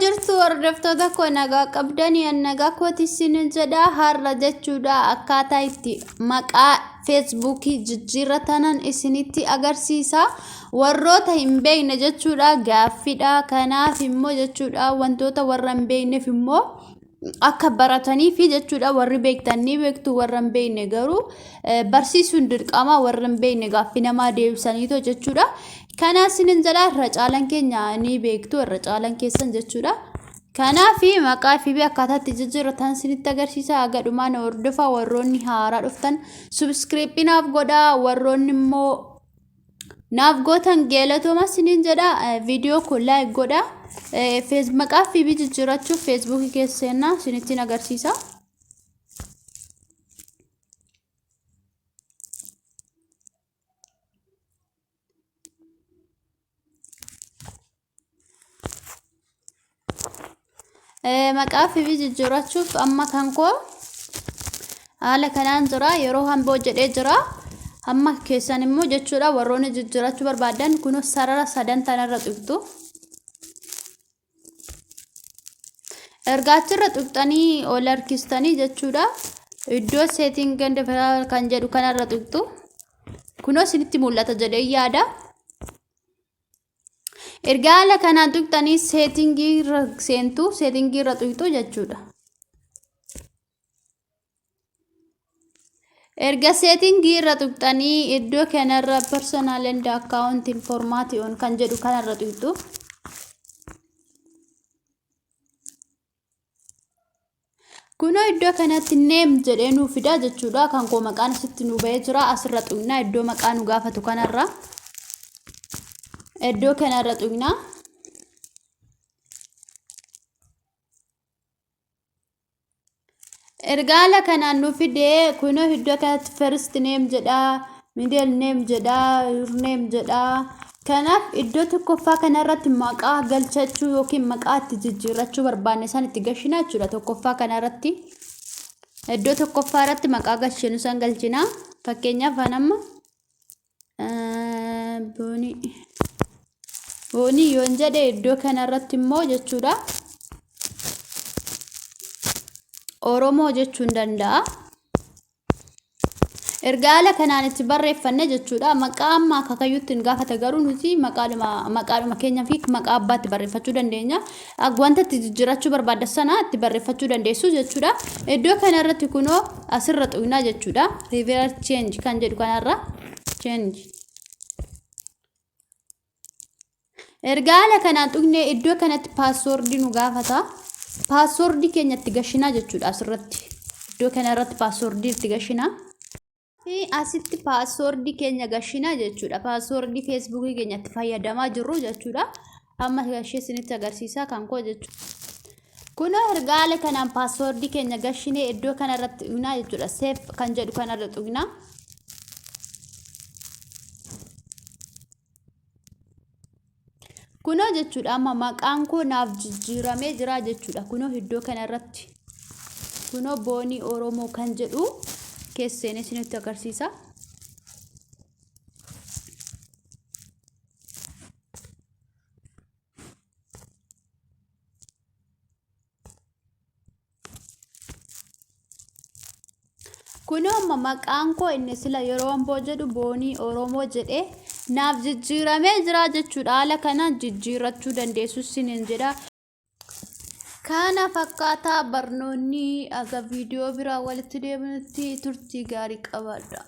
Jirtu hordoftoota koo, nagaa qabdanii? An nagaa kooti isinin jedha. Har'a jechuudha akkaataa itti maqaa Feesbuukii jijjiirratanan isinitti agarsiisa. Warroota hin beekne jechuudha gaaffiidha. Kanaaf immoo jechuudha wantoota warra hin beekneef immoo akka barataniifi jechuudha. Warri beektan ni beektu, warra hin beekne garuu barsiisuun dirqama. Warra hin beekne gaaffii namaa deebisaniitoo jechuudha. Kanaaf isinin jedha, irra caalan keenya ni beektu, irra caalan keessan jechuudha. Kanaaf maqaa FB akkaataa itti jijjiirratan isinitti agarsiisa. Haga dhumaa na hordofaa. Warroonni haaraa dhuftan subscribe naaf godhaa, warroonni immoo naaf gootan galatooma isiniin jedha. Viidiyoo kun like godha. Maqaa FB jijjiirrachuuf Feesbuukii keessa seenna, isinittiin agarsiisa. Maqaa FB jijjiirrachuuf amma kan koo haala kanaan jira, yeroo hamboo jedhee jira. Amma keessan immoo jechuudha warroonni jijjiirrachuu barbaadan kunoo sarara sadan tanarra tuqxu. Erga achirra tuqxanii ol harkistanii jechuudha. Iddoo setting and kan jedhu kanarra tuqxu. Kunoo isinitti mul'ata jedhee yaada. Erga haala kanaan tuqxanii settingii irra seentu, settingii irra tuqxu jechuudha. Erga settingii irra tuqxanii iddoo kanarra personal and account information kan jedhu kanarra tuqxu. Kunoo iddoo kanatti name jedhee nuu fida jechuudha. Kan koo maqaan asitti nuu bahee jira. Asirra tuqnaa, iddoo maqaa nu gaafatu kanarra. Iddoo kanarra tuqnaa. Erga haala kanaan nu fidee kunoo iddoo kanatti first name jedha, middle name jedha, your name jedha. Kanaaf iddoo tokkoffaa kanarratti maqaa galchachuu yookiin maqaa itti jijjiirrachuu barbaanne san itti galchina jechuudha. Tokkoffaa kanarratti, iddoo tokkoffaa irratti maqaa galchinu san galchina. Fakkeenyaaf an amma Boonii Boonii yoon jedhe, iddoo kanarratti immoo jechuudha Oromoo jechuun danda'a. Erga haala kanaan itti barreeffanne jechuudha. Maqaa amma akaakayyuutti hin gaafata, garuu nuti maqaadhuma keenyaa fi maqaa abbaatti barreeffachuu dandeenya. Wanta itti jijjiirrachuu barbaadda sana itti barreeffachuu dandeessu jechuudha. Iddoo kanarratti kunoo asirra tuqnaa jechuudha. Revert change kan jedhu kanarra change. Erga haala kanaan tuqnee iddoo kanatti passwordii nu gaafata. Passwordii keenya itti gashinaa jechuudha asirratti. Iddoo kanarratti passwordii itti gashinaa. Fi asitti passwordii keenya gashinaa jechuudha. Passwordii Feesbuukii keenya itti fayyadamaa jirru jechuudha. Amma gashee isinitti agarsiisaa kan koo jechuudha. Kunoo erga haala kanaan passwordii keenya gashinee iddoo kanarratti tuqnaa jechuudha. Save kan jedhu kanarra tuqnaa. Kunoo jechuudha amma maqaan koo naaf jijjiiramee jira jechuudha. Kunoo iddoo kanarratti kunoo Boonii Oromoo kan jedhu keesseen isinitti agarsiisa. Kunoo amma maqaan koo inni sila yeroo amboo jedhu Boonii Oromoo jedhee naaf jijjiiramee jira jechuudha. Haala kanaan jijjiirrachuu dandeessu isiniin jedha. Kana fakkaataa barnoonni. Aga viidiyoo biraa walitti deebinutti turtii gaarii qabaadha.